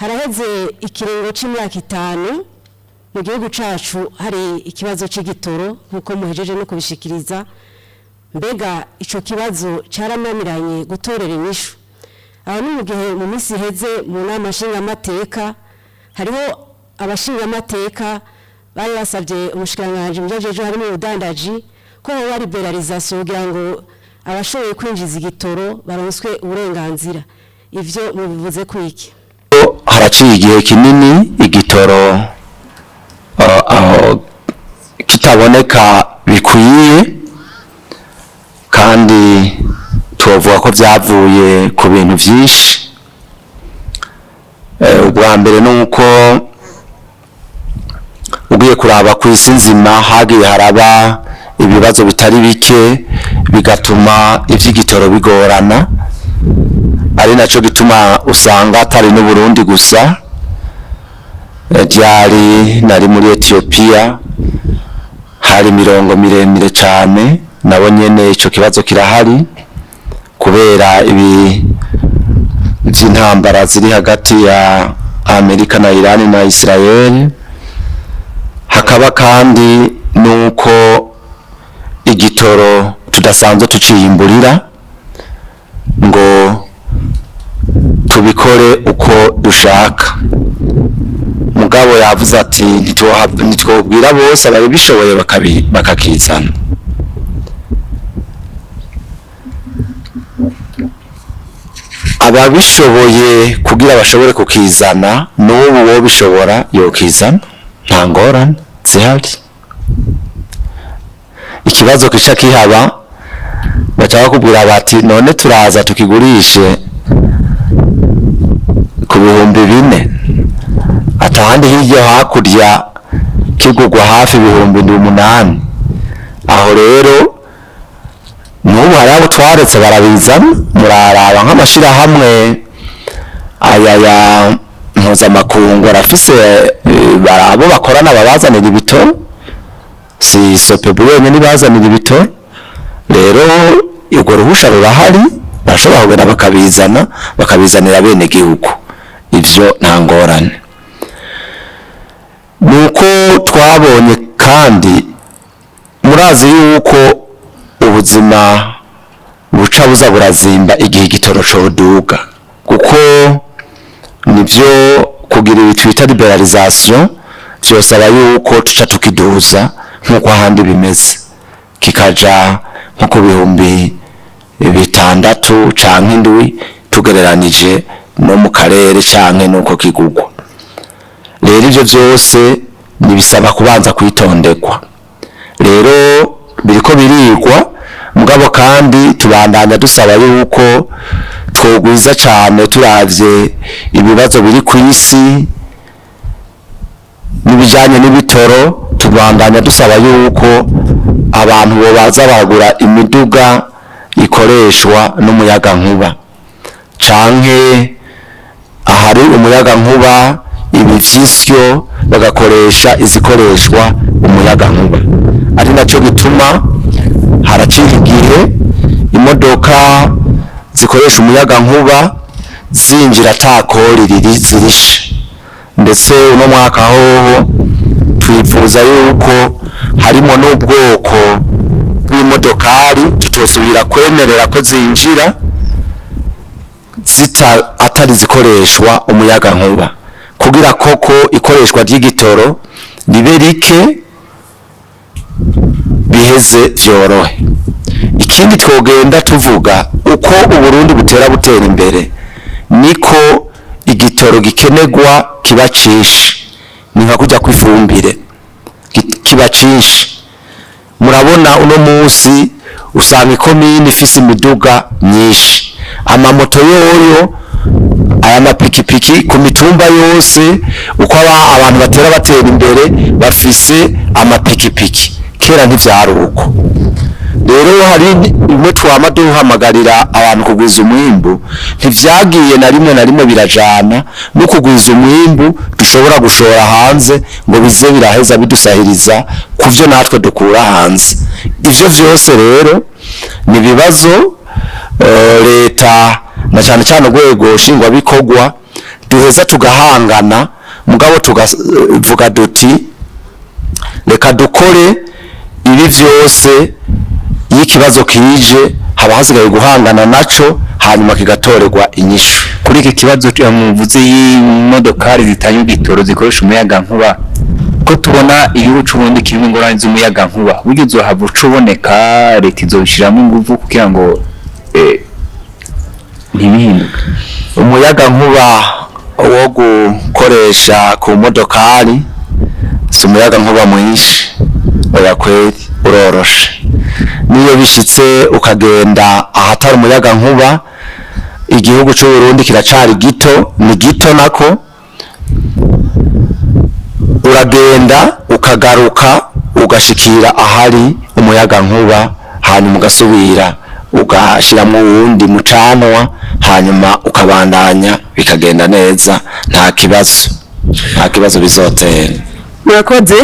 Haraheze ikiringo c'imyaka 5 mu gihugu cacu hari ikibazo c'igitoro, nk'uko muhejeje no kubishikiriza. Mbega ico kibazo carananiranye gutorera inyishu? Aho ni mu gihe mu minsi iheze mu nama nshingamateka hariho abashingamateka bari basabye umushikiranganji mu vyo harimo ubudandaji ko hoba libéralisation kugira ngo abashoboye kwinjiza igitoro baronswe uburenganzira. Ivyo mubivuze kwiki? Haraciye igihe kinini igitoro aho kitaboneka bikwiye, kandi tubavuga ko byavuye ku bintu byinshi. Ubwa mbere ni uko ugiye kuraba ku isi nzima hagiye haraba ibibazo bitari bike, bigatuma iby'igitoro bigorana, ari naco gituma usanga atari n'Uburundi gusa. Ryari nari muri Ethiopia, hari imirongo miremire cyane, nabo nyene ico kibazo kirahari kubera ibi by'intambara ziri hagati ya Amerika na Iran na Israel. Hakaba kandi nuko igitoro tudasanzwe tuciyimburira ngo tubikore uko dushaka. Mugabo yavuze ati ntitwobwira bose, ababishoboye bakakizana. Ababishoboye kugira bashobore kukizana, n'ubu wo bishobora yokizana, nta ngorane zihari. Ikibazo kica kihaba, baca bakubwira bati none turaza tukigurishe ku 4000, atahandi hirya hakurya kigugwa hafi 8,000. Aho rero n'ubu hari abo twaretse barabizana. Muraraba nk'amashirahamwe aya ya mpuzamakungu arafise abo bakorana babazanira ibitoro, si Sopebu yonyene ibazanira ibitoro. Rero urwo ruhusha rurahari, barashobora kugenda bakabizana, bakabizanira bene gihugu, ivyo nta ngorane. Nuko twabonye kandi murazi yuko ubuzima buca buza burazimba igihe igitoro coduga, kuko nivyo kugira ibi twita libéralisation vyosaba yuko tuca tukiduza nk'uko ahandi bimeze, kikaja nko ku 6000 canke 7, tugereranije no mu karere canke nuko kigugwa. Rero ivyo vyose nibisaba kubanza kwitondekwa. Rero biriko birigwa, mugabo kandi tubandanya dusaba yuko twogwiza cane turavye ibibazo biri ku isi n'ibijanye n'ibitoro. Tubandanya dusaba yuko abantu bobaza bagura imiduga ikoreshwa n'umuyagankuba, canke ahari umuyagankuba ibi vy'isyo bagakoresha izikoreshwa umuyagankuba. Ari naco gituma haraciye igihe imodoka zikoresha umuyagankuba zinjira ata kori riri zirishe. Ndetse uno mwaka hoho twifuza yuko harimo n'ubwoko bw'imodokari tutosubira kwemerera ko zinjira zita atari zikoreshwa umuyagankuba, kugira koko ikoreshwa ry'igitoro ribe rike, biheze vyorohe. Ikindi twogenda tuvuga, uko Uburundi butera butera imbere niko igitoro gikenerwa kiba cinshi, ni nka kujya kwifumbire kiba cinshi. Murabona uno munsi usanga ikomini ifise imiduga myinshi, amamoto yoyo, aya mapikipiki ku mitumba yose. Uko abantu batera batera imbere bafise amapikipiki, kera ntivyari uko. Rero hari bimwe twama duhamagarira abantu kugwiza umwimbu, ntivyagiye na rimwe na rimwe birajana no kugwiza umwimbu dushobora gushora hanze ngo bize biraheza bidusahiriza ku vyo natwe dukura hanze. Ivyo vyose rero ni ibibazo leta na cyane cyane urwego nshingwabikorwa Duheza tugahangana, mugabo tugavuga duti reka dukore ibi vyose. Iyo ikibazo kije, haba hasigaye guhangana naco, hanyuma kigatorerwa inyishu. Kuri iki kibazo muvuze y'imodokari zitanga igitoro zikoresha umuyagankuba, ko tubona igihugu c'Uburundi kirimo ingorane z'umuyagankuba, burya uzohava uca uboneka, leta izobishiramo inguvu kugira ngo ntibihinduke? Umuyaga nkuba wo gukoresha ku modokari si umuyaga nkuba mwinshi, oya kweri, uroroshe. Niyo bishitse ukagenda ahatari umuyaga nkuba, igihugu c'u Burundi kiracari gito, ni gito nako, uragenda ukagaruka ugashikira ahari umuyaga nkuba, hanyuma ugasubira ugashiramwo uwundi mucanwa, hanyuma ukabandanya, bikagenda neza, nta kibazo, nta kibazo bizotera. Murakoze.